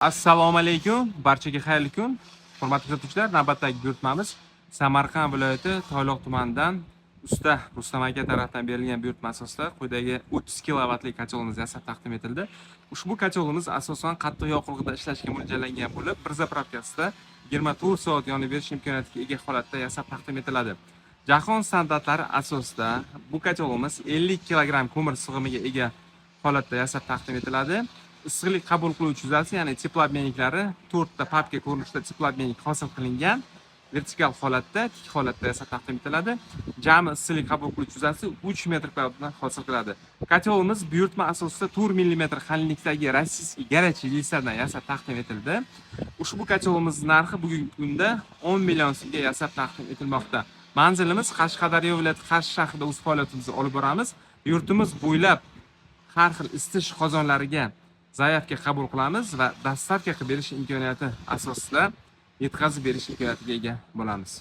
Assalomu alaykum, barchaga xayrli kun. Hurmatli kuzatuvchilar, navbatdagi buyurtmamiz Samarqand viloyati Toyloq tumanidan usta Rustam aka tarafdan berilgan buyurtma asosida quyidagi 30 kilovatli kotelimiz yasab taqdim etildi. Ushbu kotelimiz asosan qattiq yoqilg'ida ishlashga mo'ljallangan bo'lib, bir заправка sida 24 soat yonib berish imkoniyatiga ega holatda yasab taqdim etiladi. Jahon standartlari asosida bu kotelimiz 50 kg ko'mir sig'imiga ega holatda yasab taqdim etiladi. Issiqlik qabul qiluvchi uzasi, ya'ni теплообменник lari to'rtta papka ko'rinishida теплообменник hosil qilingan. Vertikal holatda, tik holatda yasab taqdim etiladi. Jami issiqlik qabul qiluvchi uzasi 3 metr kvadratni hosil qiladi. Kotelimiz buyurtma asosida 4 mm qalinlikdagi российский горячий лист lardan yasab taqdim etildi. Ushbu kotelimiz narxi bugungi kunda 10 million so'mga yasab taqdim etilmoqda. Manzilimiz Qashqadaryo viloyati Qarshi shahrida o'z faoliyatimizni olib boramiz. Yurtimiz bo'ylab har xil isitish qozonlariga заявка qabul qilamiz va доставка qilib berish imkoniyati asosida yetkazib berish imkoniyatiga ega bo'lamiz.